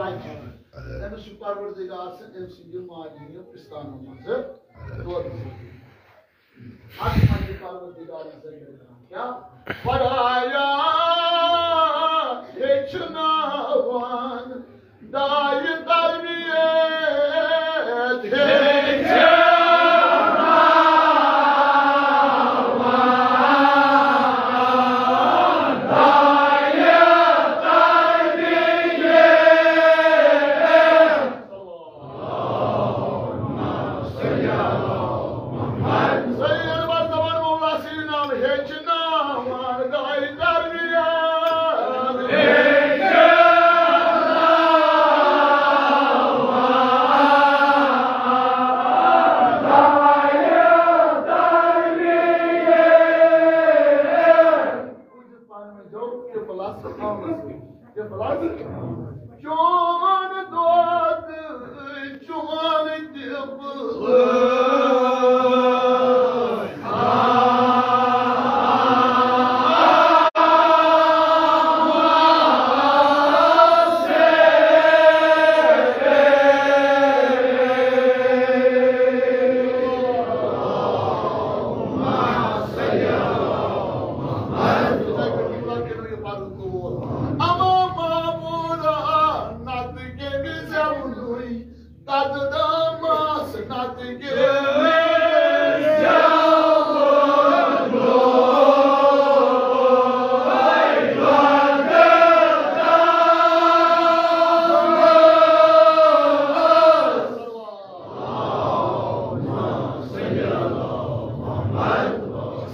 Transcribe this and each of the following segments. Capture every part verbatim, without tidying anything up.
أمِس چھُ پروردگار سٕنٛدِ أمۍ سٕنٛدِ ماجہِ ہٕنٛدِ پِستانو منٛزٕ دۄد زیوٗٹھمُت۔ اَتھ منٛز چھُ پروردگار سٕنٛدِ کیٛاہ؟ خۄدایا، ہیٚچھناوان دایہِ تربیت ہیٚچھناوان۔ سید بزمان مولا سیدنا ہیٚچھناوان دایہِ تربیت۔ پانہٕ ؤنۍ گوٚو قبلس آمُت۔ قبلس چون دۄد، چون قبلہٕ۔ اما معبودا، نتہٕ کٔمِس زٮ۪ونُے دۄدٕ دامس، نتہٕ کٔمِس زٮ۪ونُے دۄدٕ دامس۔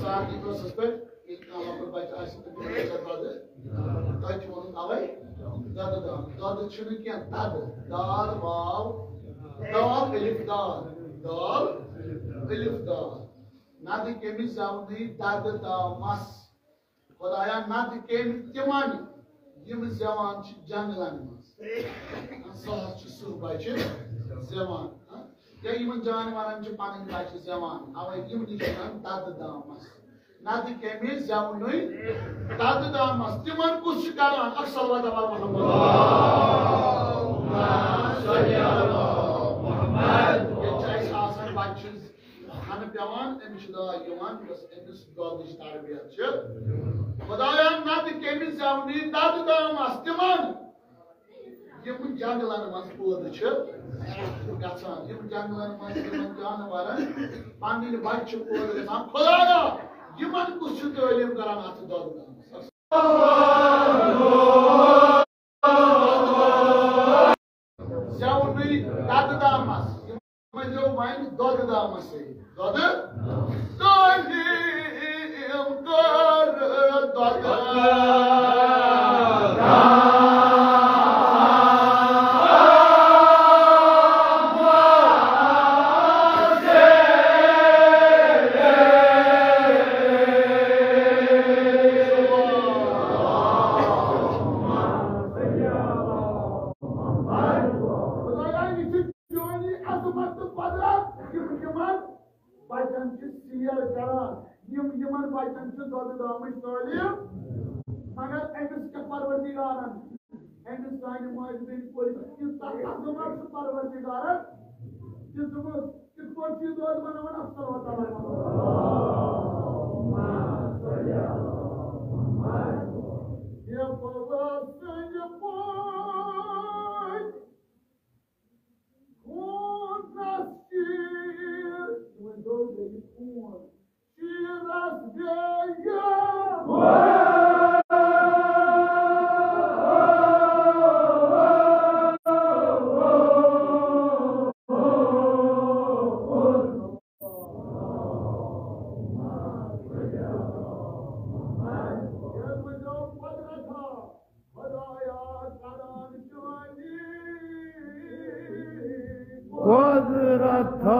سارنٕے دوستس پٮ۪ٹھ۔ ییٚلہِ کانٛہہ لۄکُٹ بچہٕ آسہِ تہٕ تٔمِس چھِ دۄدٕ، تۄہہِ تہِ ووٚنُم اوے دۄدٕ دام۔ دۄدٕ چھُنہٕ کینٛہہ، دۄدٕ۔ دال واو، دال الف دال، دال الف دال۔ نتہٕ کٔمِس زٮ۪ونٕے دۄدٕ دامس۔ خۄدایا، نتہٕ کٔمۍ تِمن یِم زٮ۪وان چھِ جنگلن منٛز۔ سُہ حظ چھُ سُہ بچہٕ زٮ۪وان۔ یا یِمن جانورن چھِ پنٕنۍ بچہِ زٮ۪وان، اوے یِم نِش چھِ ونان دۄدٕ دامس۔ نتہٕ کٔمِس زٮ۪ونُے دۄدٕ دامس۔ تِمن کُس چھُ کران؟ اکھ صلوات علی محمد۔ ییٚتہِ چھِ اَسہِ آسان بچہِ ہنہٕ پٮ۪وان، أمِس چھِ داے یِوان، یۄس أمِس دۄدٕچ تربیت چھِ۔ خۄدایا، نتہٕ کٔمِس زٮ۪ونٕے دۄدٕ دامس۔ تِمن یِم جنگلن منٛز پٲدٕ چھِ گژھان، یِم جنگلن منٛز یِمن جانورن پنٕنۍ بچہِ چھِ پٲدٕ گژھان۔ خۄدایا، یِمن کُس چھُ تعلیٖم کران اتھ دۄدٕ دامس؟ زٮ۪ونٕے دۄدٕ دامس۔ یِمن دیو وۄنۍ دۄدٕ دامس سۭتۍ۔ دۄدٕ تعلیٖم کر دۄدٕ دامس۔ خۄدایا، یہِ چھِ چٲنی عظمت تہٕ قۄدرت، یِم یِمن بچن چھِ سیر کران، یِم یِمن بچن چھِ دۄدٕ دامٕچ تعلیٖم۔ مگر أمِس کیٛاہ پروردگارن، أمِس سانہِ ماجہِ بیٚنہِ کورِ کیٛاہ عظمت چھُ پروردگارن دِژمٕژ۔ کِتھ پٲٹھۍ چھُ یہِ دۄد بناوان؟ اکھ صلوات علی محمد۔ یا بابا سٕنٛدِ پٲٹھۍ خوٗنس چیٖر، یہِ ؤنۍ تو بیٚیہِ خوٗن۔ چیٖرس بیٚیہِ خوٗن۔ قۄدرتا۔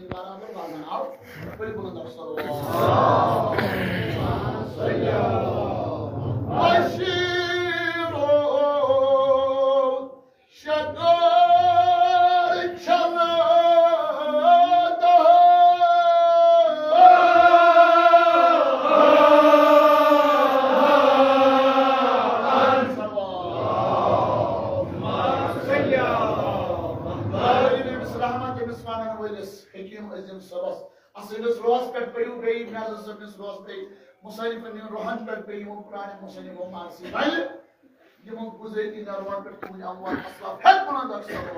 برابر وزن آو، ؤلِو بُلند آو صلوات۔ بشیرو شکر چھلہٕ دہر۔ رحمت أمِس وَنَن وٲلِس حکیم عظیم صٲبس۔ اصلس روحس پٮ۪ٹھ پٔرِو بیٚیہِ، مےٚ حظ ٲس أمِس روحس بیٚیہِ مصنفن ہٕنٛدٮ۪ن روحن پٮ۪ٹھ بیٚیہِ یِمو پرٛانٮ۪ن مصنفو مارسی بنہِ۔ یِمو گُزٲری نروان پٮ۪ٹھ تُہٕنٛدۍ اموات اسلاف ہٮ۪تھ بُلند آسہِ صلوات۔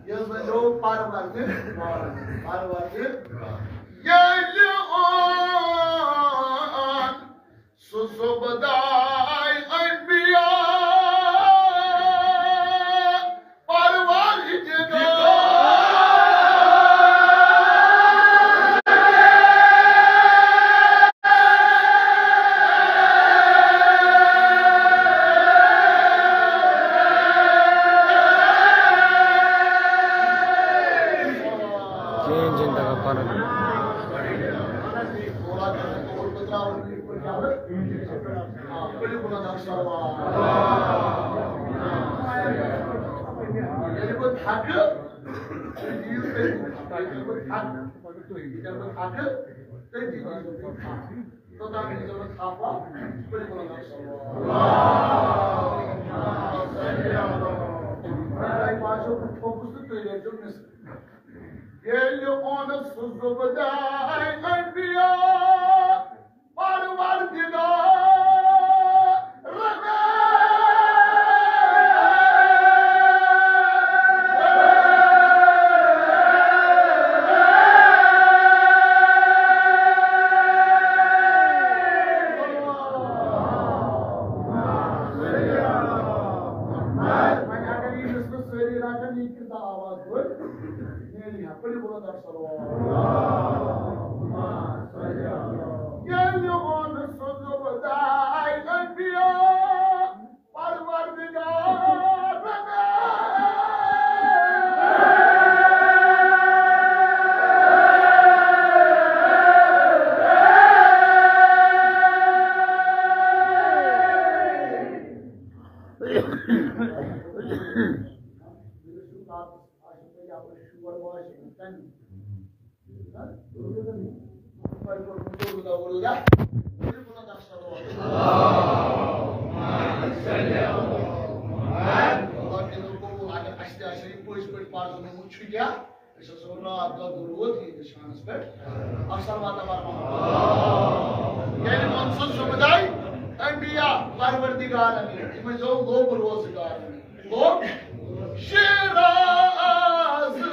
یہِ حظ وۄنۍ گوٚو پروردِ، پروردِ۔ ییٚلہِ اوٚن سُہ زُبداے انبیاء پروردگار۔ کِہیٖنۍ چھِنہٕ تَگان پَرُن۔ ییٚلہِ بہٕ تھکہٕ، تُہۍ دِیِو تٔتی۔ ییٚلہِ بہٕ تھکہٕ، ییٚلہِ بہٕ تھکہٕ، تٔتی دِیِو تُہۍ تھپھ۔ توٚتام ییٖزیو نہٕ تھپھ وپھ، بِلکُل نہ۔ تۄہہِ باسیو بہٕ تھوٚکُس تہٕ تُہۍ رٔٹِو مِثال۔ ییٚلہِ اوٚن سُہ زُبداے انبیاء پروردگار۔ وۄنۍ اگر یہِ مِثلہٕ سٲری رَٹَن، یہِ کِژھ آواز توتہِ نیرِ ہا؟ پٔرِو بُلند آواز۔ ییٚلہِ اوٚن سُہ زُبداے انبیاء پروردگار۔ اگر اَسہِ تہِ آسہِ ہے پٔزۍ پٲٹھۍ پَرزٕنومُت چھُ کیٛاہ؟ أسۍ ہسا راتھ دۄہ درود ییٖتِس شانَس پٮ۪ٹھ۔ اکثر واتان پَرمان۔ ییٚلہِ ووٚن سُہ زُبداے انبیاء پروردگارن، یِمَے زو لوٚب روزگارن۔ گوٚو شیراز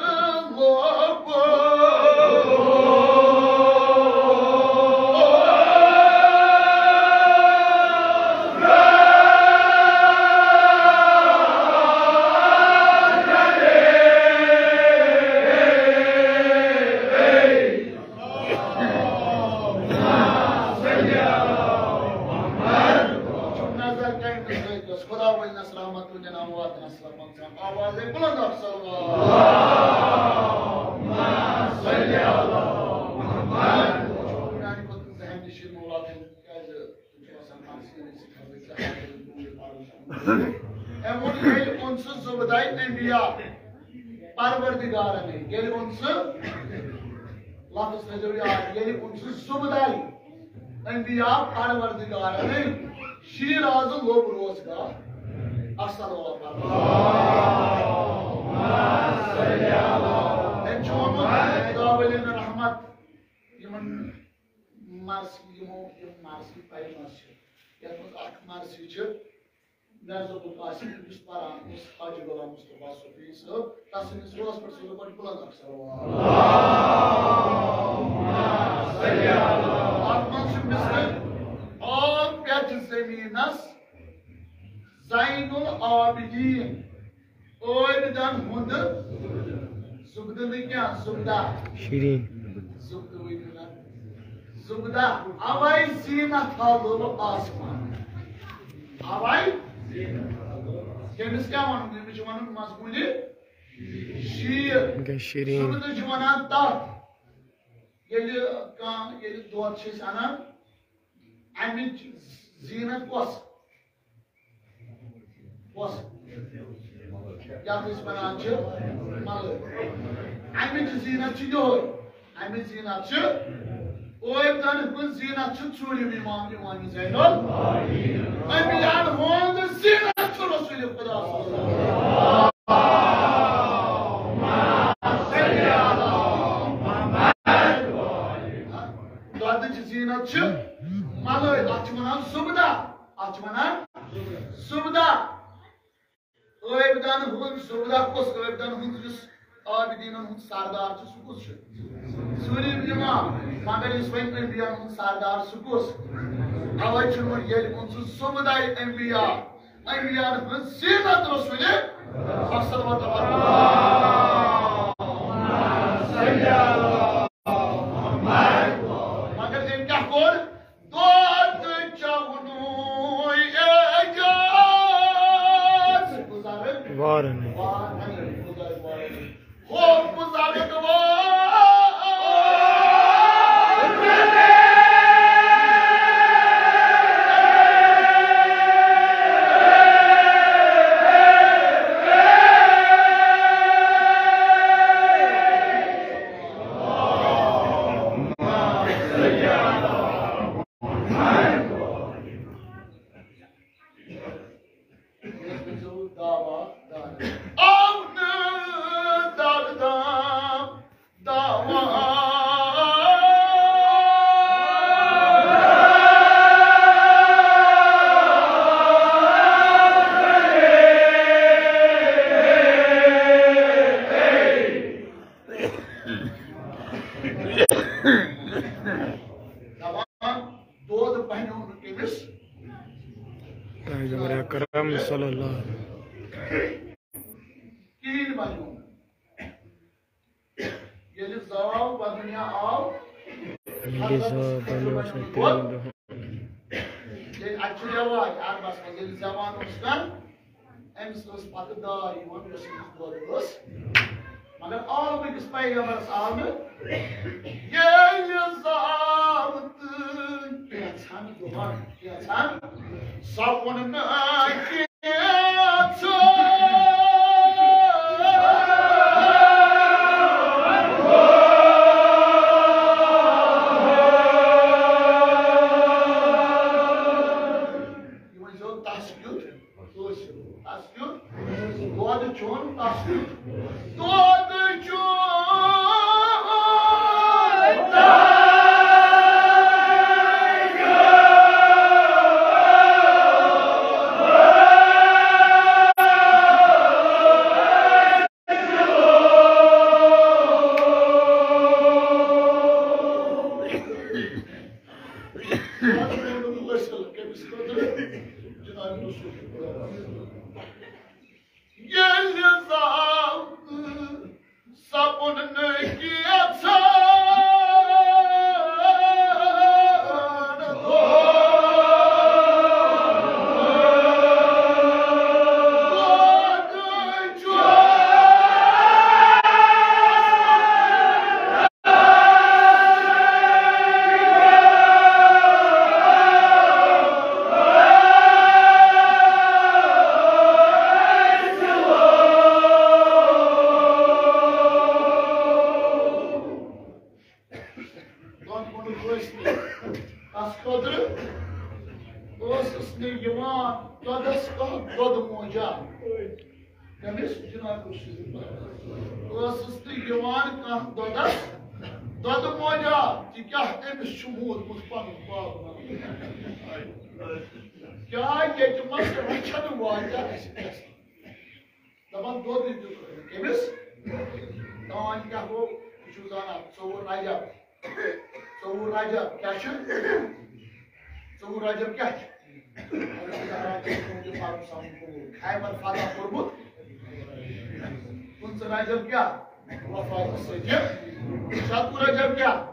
صلی اللہ علیہ وسلم۔ میانہِ کھۄتہٕ ذہن نشین مولا تھٲیِو، تِکیازِ تُہۍ چھِو آسان مرثیَن أسۍ۔ أمۍ ووٚن، ییٚلہِ اوٚن سُہ زُبداے انبیاء پروردگارن، ییٚلہِ اوٚن سُہ، لفظ تھٲیزیو یاد، ییٚلہِ اوٚن سُہ زُبداے انبیاء پروردگارن، شیرازٕ لوٚب روزگار۔ اصل۔ أمۍ چھُ ووٚنمُت، خدا ولین رحمت، یِمن مرثی، یِمو یِم مرثی پرِ مرثی، یتھ منٛز اکھ مرثی چھِ مرزا عبدالقاسم، یُس پران اوس حاجی غلام مصطفیٰ صوفی صٲب، تسٕنٛدِس روحس پٮ۪ٹھ سوزو گۄڈٕ بُلند اکھ صلوات۔ اتھ منٛز چھُ مِثال، آب پٮ۪ٹھ زٔمیٖنس زین العابدین۔ عٲبدن ہُنٛد زُبدٕ نہٕ کینٛہہ، زُبدہ۔ شیرین۔ زُبدٕ ؤنِو نا۔ زُبدہ، اوے زینت ہا لوٚب آسمان۔ اوے۔ کٔمِس کیٛاہ وَنُن؟ أمِس چھُ وَنُن مضموٗنہِ شیٖر۔ گٔے شیرین۔ زُبدٕ چھُ وَنان تَتھ، ییٚلہِ کانٛہہ، ییٚلہِ دۄد چھِ أسۍ اَنان، اَمِچ زیٖنت کۄس؟ کۄس؟ یَتھ أسۍ وَنان چھِ مَلٲے۔ اَمِچ زیٖنت چھِ یِہوٚے۔ اَمِچ زیٖنت چھِ، عٲبدَن ہٕنٛز زیٖنت چھِ ژوٗرِم اِمام، اِمام زین الانبیاء ہُنٛد زیٖنت چھُ رسول خدا صلی اللہ علیہ وسلم۔ دۄدٕچ زیٖنت چھِ مَلٲے، اَتھ چھِ وَنان زُبدہ، اَتھ چھِ وَنان زُبدہ۔ عٲبدَن ہُنٛد زُبدہ کُس؟ عٲبدَن ہُنٛد یُس عابدیٖنَن ہُنٛد سردار چھُ، سُہ کُس چھُ؟ ژوٗرِم اِمام۔ مگر یُس وۄنۍ انبیاہَن ہُنٛد سردار، سُہ کُس؟ اَوَے چھُنہٕ وۄنۍ ییٚلہِ ووٚن سُہ زُبدہ انبیاء، انبیاءَن ہٕنٛز زیٖنت رسول اکرم صلی اللہ علیہ وسلم۔ مگر أمۍ کیٛاہ کوٚر؟ دۄد چَونُے اعجاز۔ بُزرگ وارنٕے۔ وارنٕے، بُزرگ وارنٕے۔ ہو بُزرگ وارنٕے۔ دَپان، دۄد بَنیو نہٕ تٔمِس پیغمبر اکرم صلی اللہ علیہ وسلم۔ کِہیٖنۍ بَنیو نہٕ۔ ییٚلہِ زاو بدُنیا آو، ییٚلہِ زاو بَنیو سُہ تٔمۍ دۄہ۔ ییٚلہِ اَتہِ چھُ رٮ۪واج عربَس منٛز، ییٚلہِ زٮ۪وان اوس کانٛہہ، أمِس ٲس پَتہٕ داے یِوان، یۄس أمِس دۄد ٲس۔ مگر آو أکِس پیغمبرَس آو نہٕ۔ ییٚلہِ زاو تہٕ کینٛژھن دۄہَن، کینٛژھن، سۄ ووٚن نہٕ کینٛہہ۔ یہِ ؤنۍزیو تَس کیُتھ، تَس کیُتھ دۄد چیوٚن، تَس کیُتھ دۄد چیوٚن۔ ییٚلہِ زاو تہٕ سپُن نہٕ کینٛژھن دۄہن۔ تٔمِس جناب ٲسٕس تہٕ یِوان کانٛہہ دۄدَس، دۄدٕ موجا، تہِ کیٛاہ أمِس چھُ موٗدمُت پَنُن پاپہٕ؟ کیٛاہ ییٚتہِ منٛز رَچھَن واجہ اَسہِ گژھِ؟ دَپان دۄدٕے دیُت أمِس۔ تام کیٛاہ گوٚو؟ یہِ چھُو زانان، ژوٚوُہ رجب۔ ژوٚوُہ رجب کیٛاہ چھُ؟ ژوٚوُہ رجب کیٛاہ چھُ؟ خیبر فتح کوٚرمُت۔ پٕنٛژٕہ رجب کیٛاہ؟ وفات صدیق۔ شتوُہ رجب کیٛاہ؟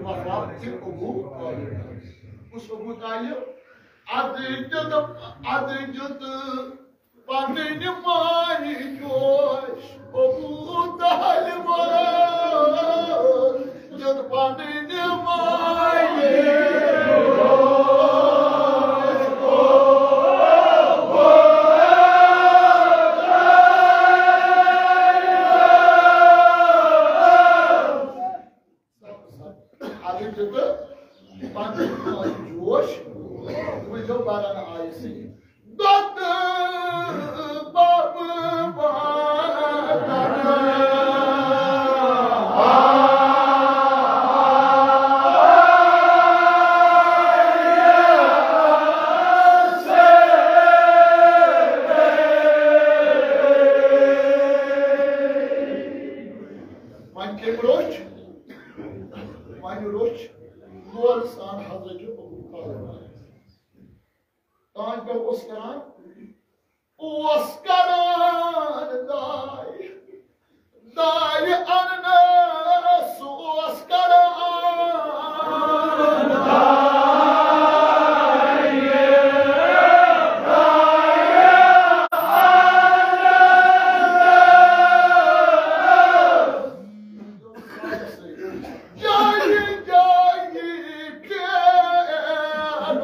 وفات ابو طالب۔ کُس ابو طالب؟ اَدٕ دیُت، اَدٕ دیُت پنٕنۍ ماے جوش ابو طالبس، دیُت پنٕنۍ ماے جوش۔ اَدٕ دیُت پنٕنۍ ماے جوش۔ وٕچھو پران آیہِ سۭتۍ۔ دۄدٕ بَبہٕ بَنَن۔ وۄنۍ کٔمۍ روٚچھ؟ وۄنۍ روٚچھ لولہٕ سان حضرت ابو طالب۔ تانۍ کیٛاہ اوس کران؟ اوس کران دارِ، دارِ اننس اوس کران۔ جایہِ جایہِ پھیران۔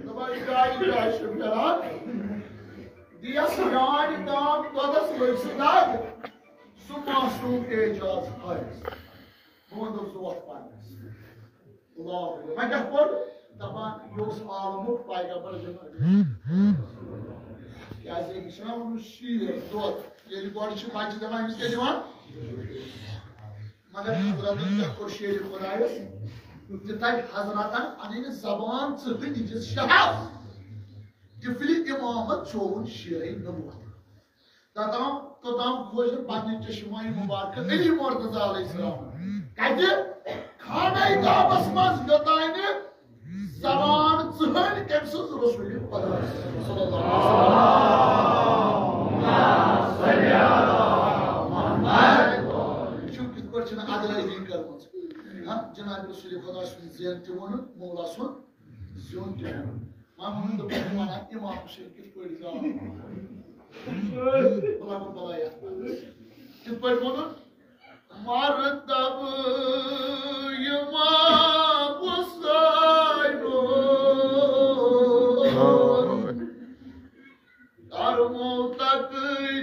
دَپان، جایہِ جایہِ چھِ پھیران۔ دیس یانہِ تام دۄدس لٔج سُہ دگ، سُہ معصوم اعجاز حٲرِث۔ بہٕ وَنہٕ زٕ وَتھ پَرنَس۔ اللہ اکبر۔ وۄنۍ کیٛاہ پوٚر؟ دَپان، یہِ اوس عالمُک پیغمبر جناب۔ کیٛازِ أمِس چھُنہ ووٚنمُت شیر دۄد۔ ییٚلہِ گۄڈٕ چھِ بَچہِ دِوان، أمِس کیٛاہ دِوان؟ مگر حضرتن کیٛاہ کوٚر شیرِ خۄدایَس؟ تہِ تَتہِ حضرتن اَنٕنۍ زبان ژٕہٕنۍ دِژ شہس۔ طفلِ امامت چووُن شیرے نبوت۔ توٚتام، توٚتام کھوج نہٕ پننہِ چشمہ مبارکہ علی مرتضی علیہ السلام۔ کتہِ؟ خانہ کعبس منٛز، یوٚتانۍ نہٕ زبان ژٕہٕنۍ کٔمۍ سٕنٛز؟ رسول خدا صلی اللہ علیہ وسلم۔ وٕچھِو کِتھ پٲٹھۍ چھِنہٕ ادلٲزی کٔرمٕژ۔ ہاں، جناب رسول خدا سُنٛد زین تہِ ووٚنُن، مولا سُنٛد زیُن تہِ ووٚنُن۔ وۄنۍ ووٚنُن دوٚپُن، بہٕ وَنہٕ امام حسین کِتھ پٲٹھۍ زاو۔ بہٕ لَگہٕ بَلاے اَتھ منٛز۔ کِتھ پٲٹھۍ ووٚنُن؟ مَرتَبہٕ امام حسینُن کرمو تقریٖر۔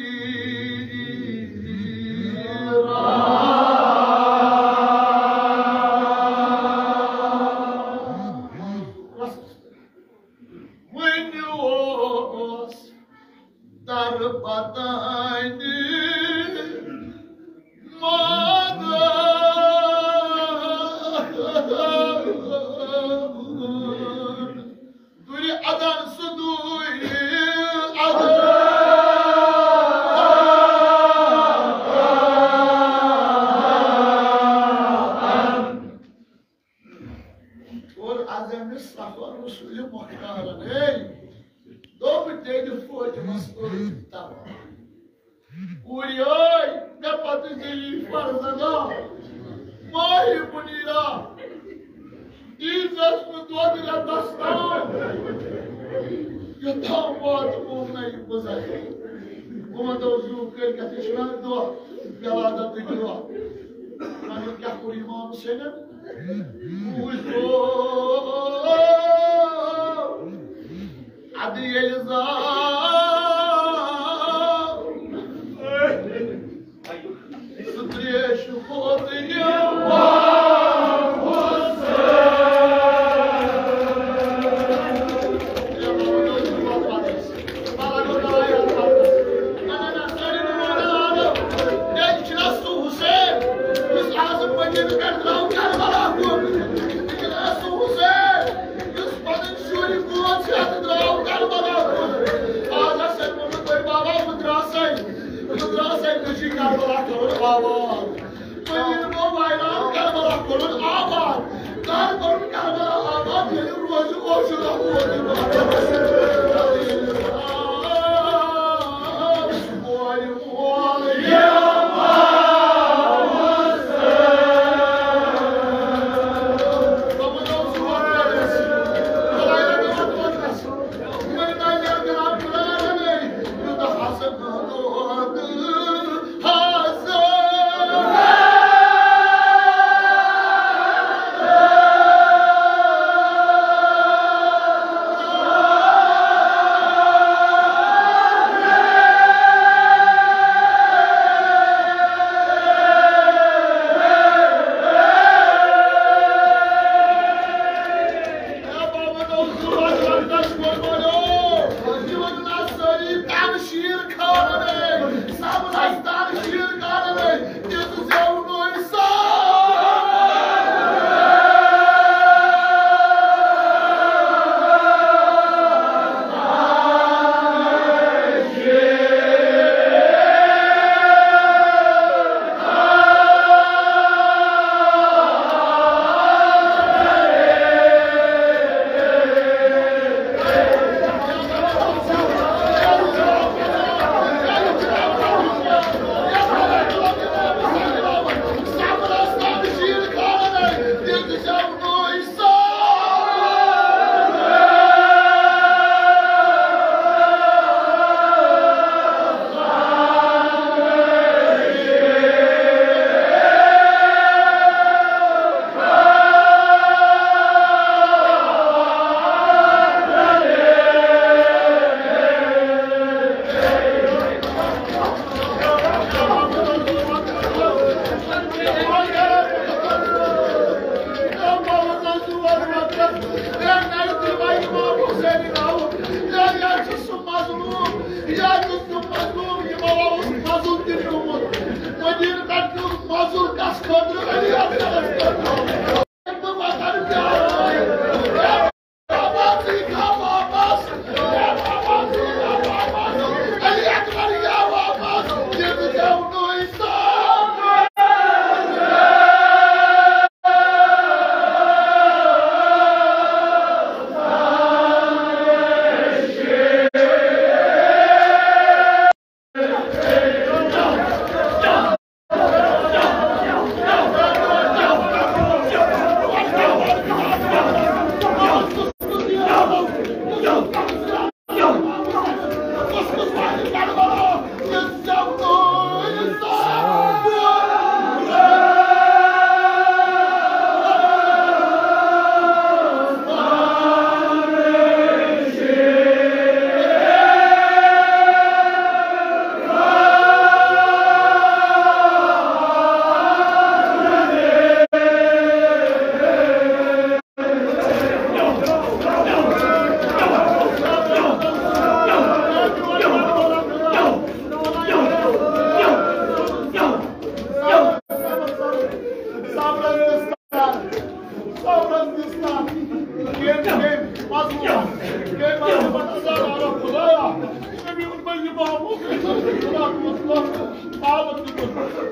وۄنۍ اوس در بتانہِ مگر دُرِ ادن سُہ دُرِ ادن۔ اور از أمِس سفر رسول مختارن، ہے، دوٚپ تیٚلہِ فوجہِ منٛز توٚرُکھ تباہ۔ کوٗرِ ٲے، مےٚ پتہٕ گٔیی فرزنہ، ماہہِ منیرا، دیٖزٮ۪س نہٕ دۄد رٮ۪تس تام، یوٚتام واتہٕ بہٕ نَیہِ بُزرِ۔ بہٕ وَنہٕ تۄہہِ زُو کٔرۍ کَتھ، یہِ چھُنہ دۄہ ولادتٕکۍ دۄہ۔ وۄنۍ کیٛاہ کوٚر امام حسینن؟ بوٗزۍ تو، اَدٕ ییٚلہِ زان أسۍ چھِ کربلا کرُن آباد۔ مدیٖنہٕ گوٚو ویران، کربلا کرُن آباد۔ کر کرُن کربلا آباد؟ ییٚلہِ روزِ اوس یہِ رحمت۔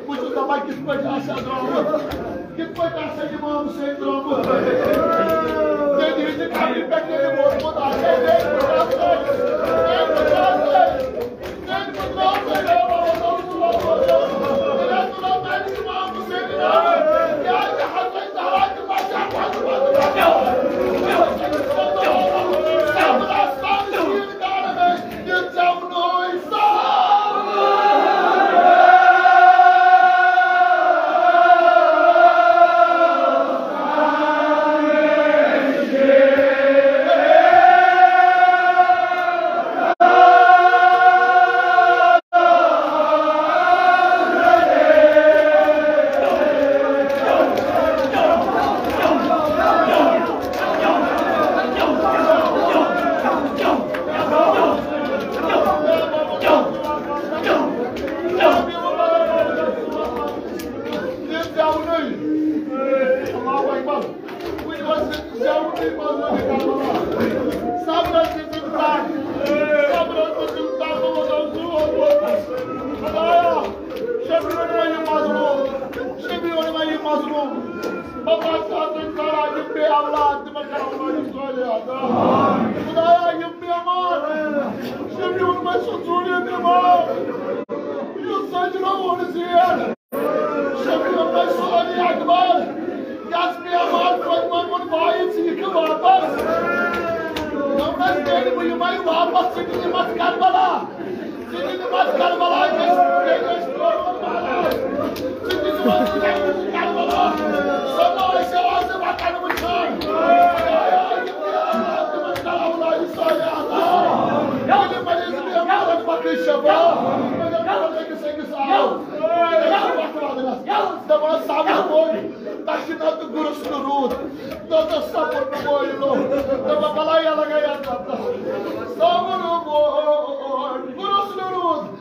بہٕ چھُس دَپان، کِتھ پٲٹھۍ آسہِ ہا درٛامُت؟ کِتھ پٲٹھۍ آسہِ ہا اِمام حُسین درٛامُت؟ تٔمۍ ہٕنٛدِ قبرِ پٮ۪ٹھ ییٚلہِ ووتمُت آسہِ ہا، تٔمۍ پَتہٕ آسہِ ہا، تٔمۍ پَتہٕ آسہِ ہا، اِمام حُسین درٛامُت۔ کیٛازِ حضرت زہرا تہِ بچا، بچا، بچا، بچا۔ بابا، ژٕ ہسا کر یہِ بے اولاد، تِمن کر اولاد صالح عطا۔ خدایا، یِم بیمار، شفیع المریض سُنٛد ژوٗرِم بیمار، یُس سجرو اوٚن زیر۔ شفیع المریض سُنٛد علی اکبر، یَس بیمار پٔتمہِ ووٚن، بھائی، ژٕ یِکھ واپس۔ دوٚپنس، بیٚیہِ بہٕ یِمے واپس، ژٕ دِ یِمس کربلا۔ ژٕ تہِ دِمَس کربلا کِس، بیٚیہِ ٲسۍ برونٛٹھ کُن واتان۔ ژٕ تہِ دِمَس کربلا۔ سۄ ما ٲسۍ آواز وطن وٕچھان۔ خدایا، یہِ تہِ آواز تِمَن کربلا یہِ سارے آواز۔ ییٚلہِ مریض بیمارَن پَتہٕ شفا۔ مگر أکِس أکِس آو۔ أکِس وَتھ وَدنَس۔ دَپان، صبر وول، تَس چھِ نہ تہٕ گُرُس نہٕ روٗد۔ دَپان، صبر نہٕ وول۔ دَپان، بَلایا لَگایا تَتھ۔ صبر وول، گُرُس نہٕ روٗد۔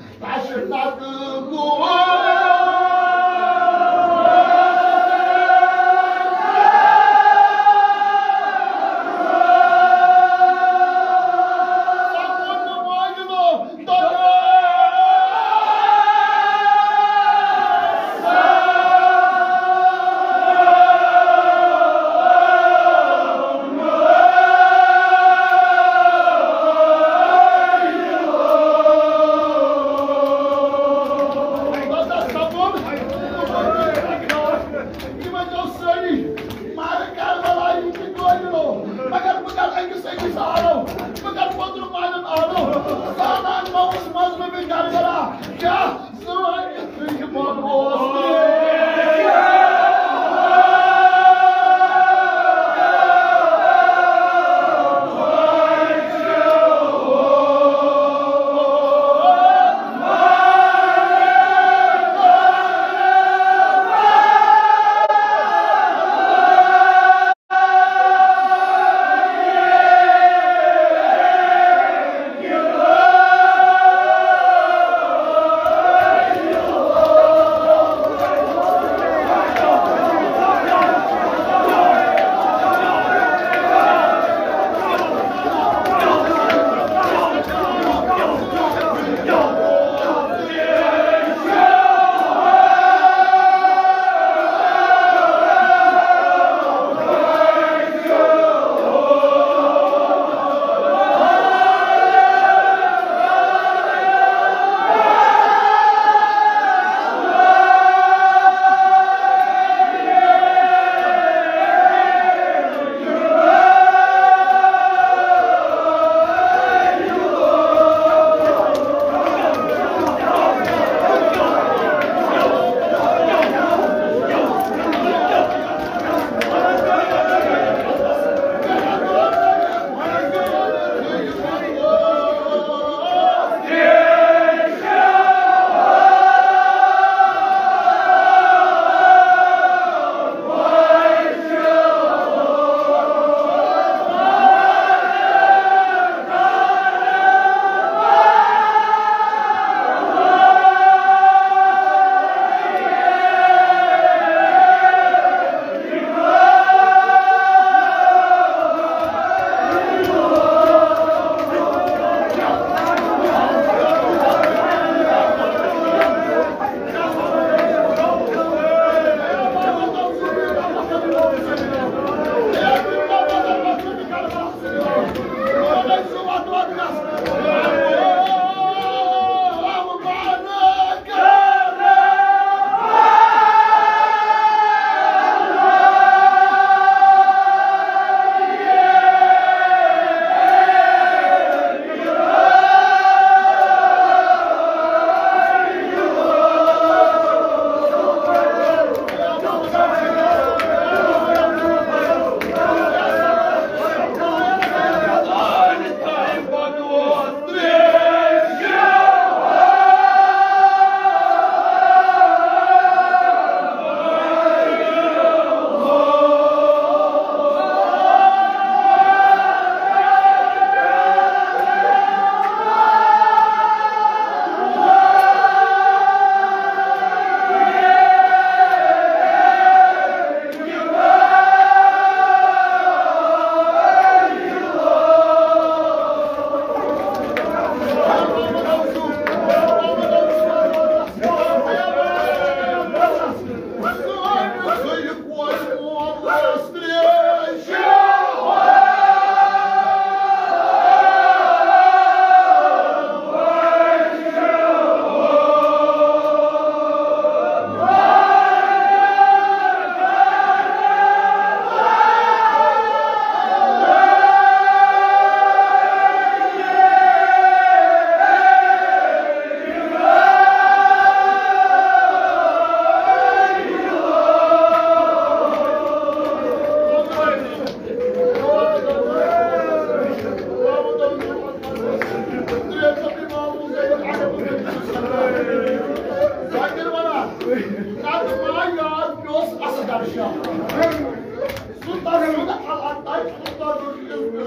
سُہ تَس سُنٛد ال-، ال-، تَتہِ سُنٛد تَس سُنٛد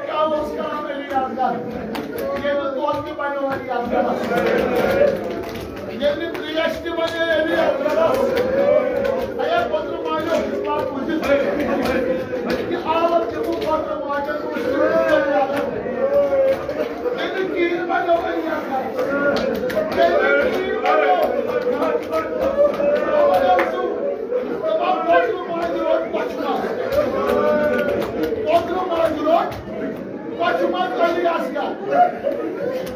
کیٛاہ اوس کران علی اصغر؟ ییٚلہِ دۄد تہِ بنیو علی اصغرس، ییٚلہِ ترٛیش تہِ بنے علی اصغرس، اے پوترٕ ماجو حکمت بوٗزِتھ، یہِ عالم تہِ گوٚو پوترٕ ماجن بوٗزِتھ۔ تیٚلہِ کِہیٖنۍ بنیو علی اصغر۔ تیٚلہِ کِہیٖنۍ بنیو۔ دَپان، پوترٕ ماجہِ روٚٹ پَژھِ منٛز۔ پوترٕ ماجہِ روٚٹ پَژھِ منٛز علی اصغر۔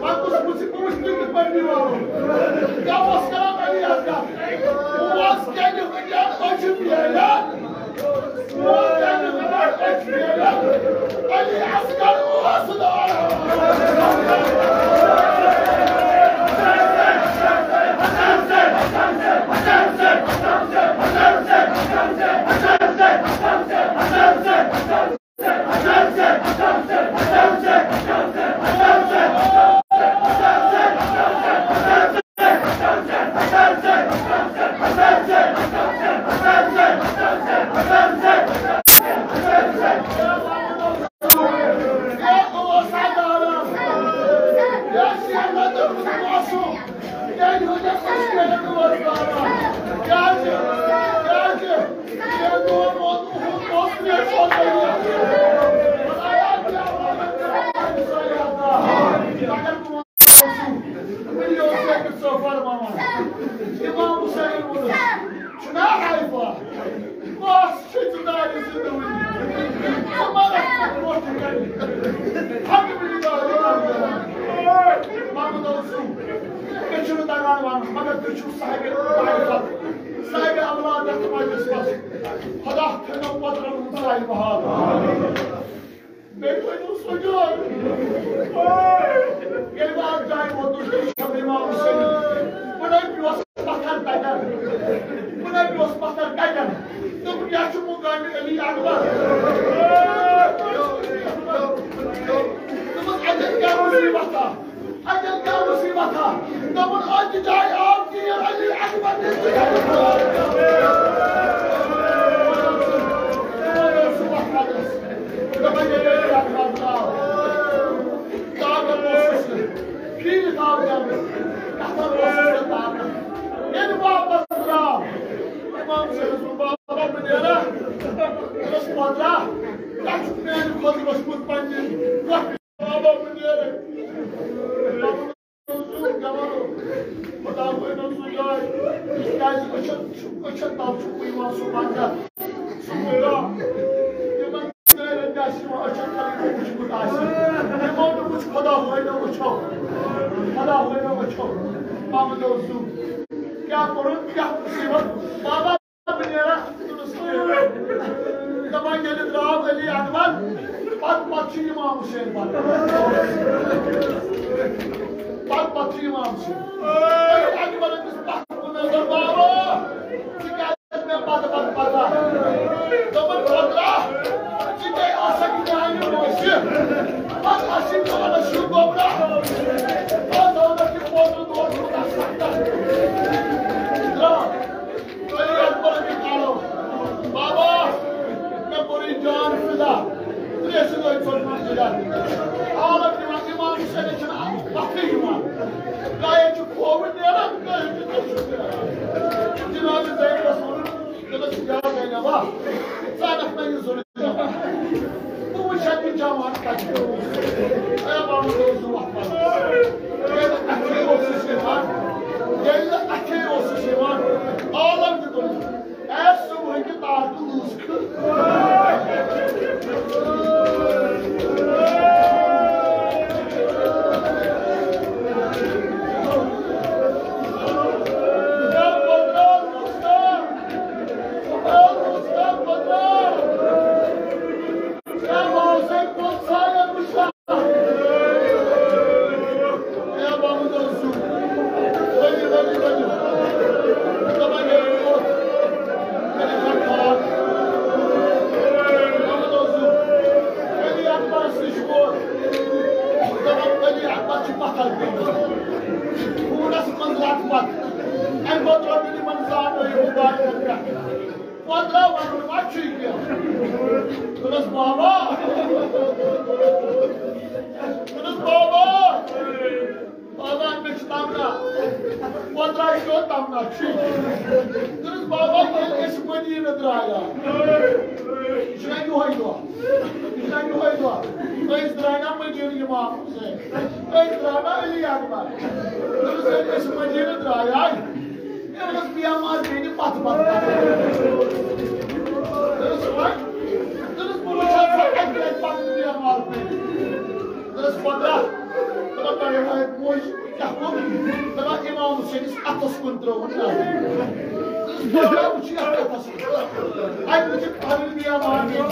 پَتہٕ اوس مُصیبت، مُصیبت پَتہٕ پٮ۪وان۔ کیٛاہ اوس کران علی اصغر؟ اوس کَنہِ ہٕنٛدٮ۪ن أچھَن نیران۔ اوس کَنہِ ہٕنٛدٮ۪ن أچھَن نیران۔ علی اصغر اوس داران۔ امام حسین ووٚنُس، چھُنا حیفا؟ بس چھُ ژٕ دارِ زِندٕ وُنہِ۔ ژٕ ما رَٹھ پَتہٕ برونٛٹھ کَنہِ؟ ہَتہٕ مِنٹہِ دارِ زِندٕ۔ محمد اوسُم، مےٚ چھُنہٕ تَگان وَنُن، مگر تُہۍ چھِو صاحبِ معرفت، صاحبِ اولاد یَتھ مجلِس منٛز۔ خدا تھٲینو پوترَن ہُنٛد سایہِ بحال۔ بیٚیہِ ؤنِو سُہ جوک۔ ییٚلہِ بہٕ اَتھ جایہِ ووتُس، تُہۍ چھِو امام حسین۔ بہٕ نَے پیوس پَتھر تَتٮ۪ن۔ بہٕ نَے پیوس پَتھر تَتٮ۪ن۔ دوٚپُن، یَتھ چھُ مُقامِ علی اکبر۔ دوٚپُس، اَتٮ۪ن کیٛاہ مُصیبت آ؟ اَتٮ۪ن کیٛاہ مُصیبت ہا؟ دوٚپُن، أتھۍ جایہِ آو تیٖر علی اکبر نِش۔ دوٚپُن، ییٚلہِ علی اکبر درٛاو، طاقت اوسُس نہٕ، پھیٖرِتھ آو جنٛگ، کتھن اوسُس نہٕ طاقت۔ ییٚلہِ واپس درٛاو، امام صٲبَس ووٚن، بابا، بہٕ نیرا؟ دوٚپُس، پتہٕ درٛاو، تَتھ چھُ میٛانہِ خۄدٕ ووٚتھمُت پننہِ وۄٹھٕ۔ بابا، بہٕ نیرٕ۔ خدا وٲتۍ سُہ جاے، کیٛازِ أچھن چھُ، أچھن تل چھُ یِوان سُہ منظر، سُہ مُدعا۔ یِمن زٲرٮ۪ن تہِ آسہِ یِوان أچھن تل یِمو وُچھمُت آسہِ۔ یِمو نہٕ وُچھ، خدا وٲتۍ أچھو، خدا وٲتۍ أچھو۔ محمد اوس زُو۔ کیٛاہ کوٚرُن، کیٛاہ مُصیبت؟ بابا، بہٕ نیرٕ، دَپان، ییٚلہِ درٛاو علی اکبر، پتہٕ، پتہٕ چھُ امام حسین پتہٕ۔ پتہٕ، پتہٕ چھُ امام حسین۔ علی اکبر أمِس پتھ کُن نظر، بابا، ژٕ کیٛازِ مےٚ پتہٕ، پتہٕ، پتہٕ؟ دوٚپُن، پتہٕ، ژٕ کیٛازِ آسکھ میٛانہِ وٲنٛسہِ؟ پتہٕ آسہِ پانس ہیوٗ گوٚبرا۔ پتہٕ آو مےٚ تہِ پوتُر دود کوٗتاہ سخت۔ درٛاو۔ علی اکبر بابا، مےٚ کوٚر یہِ جان فدا، ترٛیشہِ لٲگۍ ژوٚٹ منٛز جِگر۔ عالم دِوان، امام حسینس چھُنہٕ وَتھٕے یِوان۔ گایہِ چھُ کھووُر نیران، گایہِ چھُ کٔشِتھ نیران۔ جناب زینبس ووٚنُن، دوٚپُس، یا زینبا، ژٕ اَنکھ مےٚ یہِ ظُلم۔ بہٕ وٕچھِ ہا تہِ جوان کَتہِ اوس۔ اے بابا، اوس نہٕ وۄتھان۔ ییٚلہِ اَتھے اوسُس یِوان، ییٚلہِ اَتھے اوسُس یِوان، عالم تہِ دوٚپ، اے صُبحٕکہِ تارکہٕ لوٗس کھٕ۔ پتہٕ درٛاو وَنُن، وۄنۍ چھُے کینٛہہ۔ دوٚپنَس، "بابا۔" دوٚپنَس، "بابا۔" بابا، مےٚ چھُ تمنا۔ پتہٕ درٛاو یہِ تمنا، چھُے۔ دوٚپنَس، "بابا، ییٚلہِ أسۍ مدیٖنہٕ درٛایا۔" یہِ چھُنہ یِہوٚے دۄہ؟ یہِ چھُنہ یِہوٚے دۄہ؟ أسۍ درٛاے نہ مدیٖنہٕ امام حسین؟ أسۍ درٛاے نہ علی اکبر؟ دوٚپنَس، ییٚلہِ أسۍ مدیٖنہٕ درٛاے، مےٚ ووٚنُس، "بیمار پیٚیہِ نہٕ پتہٕ پتہٕ پتہٕ۔" دوٚپنَس، "وۄنۍ؟" دوٚپنَس، "بہٕ وٕچھِ ہا ژٕ اَکہِ لَٹہِ پتہٕ بیمار پیٚیہِ۔" دوٚپنَس، "پتہٕ۔" دَپان، "تۄہہِ ہاے موج کیٛاہ کوٚر؟" دَپان، "امام حسینَس اَتھَس کُن ترٛٲوٕن نظر۔" دوٚپنَس، "تھوڑا وٕچھِو اَتھ اَتھَس کُن۔" اَتہِ وٕچھِ پَنٕنۍ بیمار۔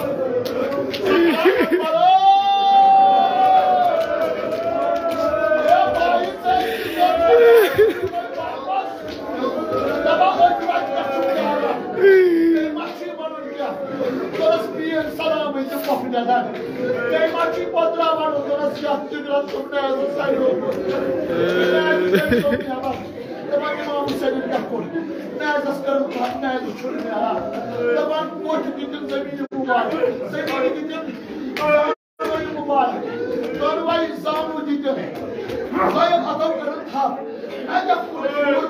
مبارک، دۄنوَے زامہٕ دِتِم۔ دۄیو اَتھو کٔرٕن تھپھ۔ اَتٮ۪تھ کوٚر